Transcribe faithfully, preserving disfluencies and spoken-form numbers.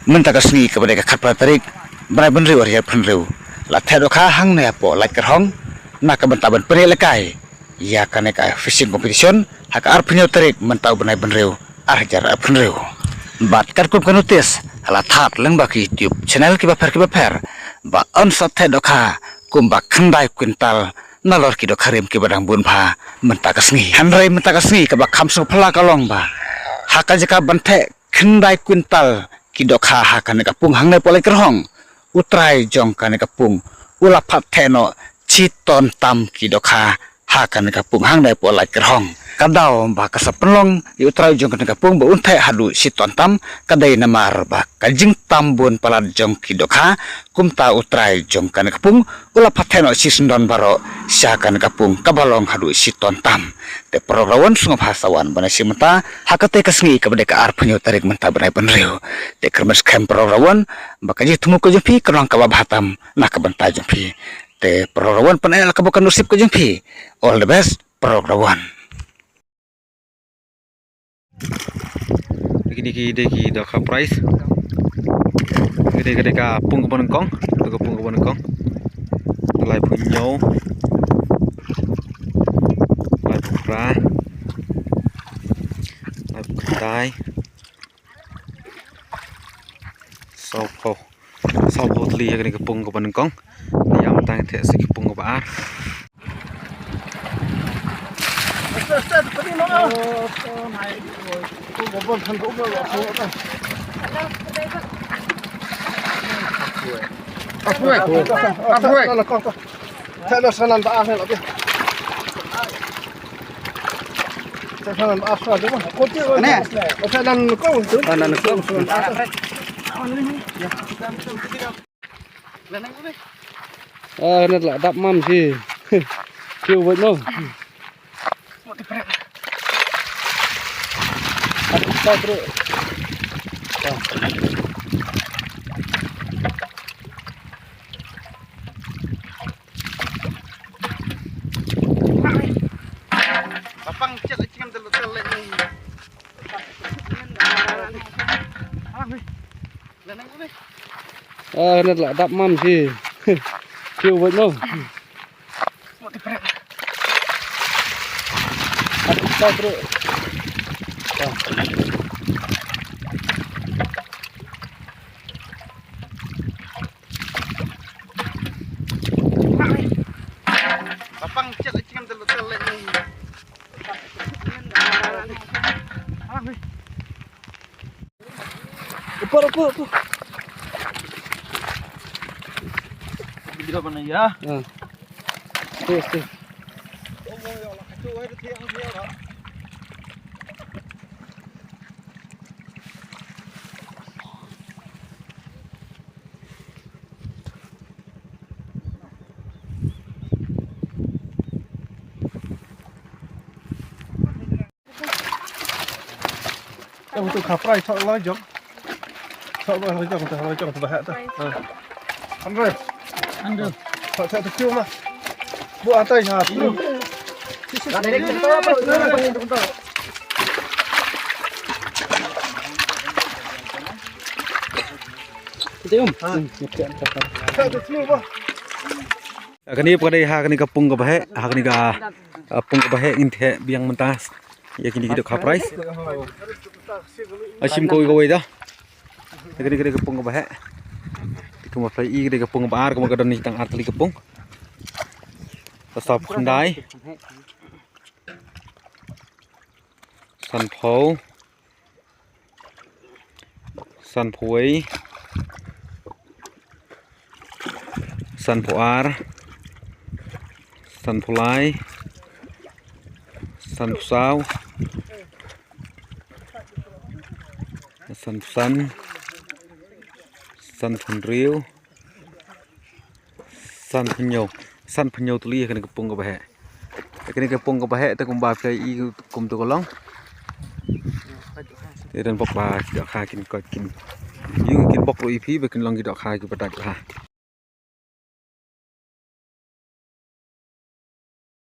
Mynta ka sngi kaba dei ka khatphra tarik bnai bynriew arhajar phew hynriew, la theh dohkha hangne hapoh Laitkyrhong na ka bynta ban pynïalehkai ïa kane ka fishing competition ha ka arphew hynñiew tarik mynta u bnai bynriew arhajar arphew hynriew. Bad katkum ka notice la thad lyngba ki YouTube channel kiba pher kiba pher ba yn sa theh dohkha kumba khyndai kwintal nalor ki dohkha rim kiba dang bun bha mynta ka sngi. Hynrei mynta ka sngi kaba kham sngewphylla ka long ba ha ka jaka ban theh khyndai kwintal ki dohkha ha kane ka pung hangne hapoh Laitkyrhong, u trai jong kane ka pung u la phah theh noh shi ton tam ki dohkha ha kane ka pung hangne hapoh Laitkyrhong. Ka daw ba ka sa pynlong ïa u trai jong kane ka pung ba un theh haduh shi ton tam ka dei namar ba ka jingtam bun palat jong ki dohkha, kumta u trai jong kane ka pung u la phah theh noh shi syndon baroh sha kane ka pung kaba long haduh shi ton tam. Te paralok rawon, sngewbha sa wan ban ïashem bynta ha katei ka sngi kaba dei ka arphew hynñiew tarik mynta bnai bynriew. Te kyrmen skhem paralok rawon ba ka jingthmu ka jong phi ka long kaba bha tam na ka bynta jong phi. Te paralok rawon, pyneh la ka bor ka nusip ka jong phi. All the best paralok rawon. Kine ki dei ki dohkha prize. Kine ki dei ka pung kaba nyngkong, ka pung kaba nyngkong. Laiphew hynñiew, laiphew phra, laiphew khyndai, sawphew. Sawphew tylli ïa kane ka pung kaba nyngkong. Ïa mynta ngin theh sa ki pung kaba ar. Ah, net la dap mam si. Kiu buat no. Aku tak terus. Lapang cek cingam telu telu ni. Ah, net la dap mam si. Kiu buat no. Aku tak terus. Lapang cek cingam telu telu ni. Upar, upar, upar. Video mana ya? Ah. Stay, stay. Em, tu khaprai, sok lo jong. Sok lo jong, tu lo jong, tu bahak tu. Ha. Hundred. Hundred. Sok, sok tu kiu mah. Bu atai ha. Kita um. Ha. Sok tu kiu bah. Kane pat ka dei ha kane ka pung kaba heh, ha kane ka, ah, pung kaba heh ngin theh biang mynta ïa kine ki dohkha prize. Ah, shim kawei kawei da. Kane, kane ka pung kaba heh. Te kumba phi i, kane ka pung kaba ar, kumba ka don ne tang ar tylli ka pung. Ka sawphew khyndai. Sanphew. Sanphew wei. Sanphew ar. Sanphew lai. Sanphew saw. Sanphew san. Sanphew hynriew. Sanphew hynñiew, sanphew hynñiew tylli ïa kane ka pung kaba heh. Ïa kane ka pung kaba heh te kumba phi i kumto ka long. Te don bok ba ki dohkha kin koit kin. Ïoh kin bok ruh ïa phi ba kin long ki dohkha kiba dait bha.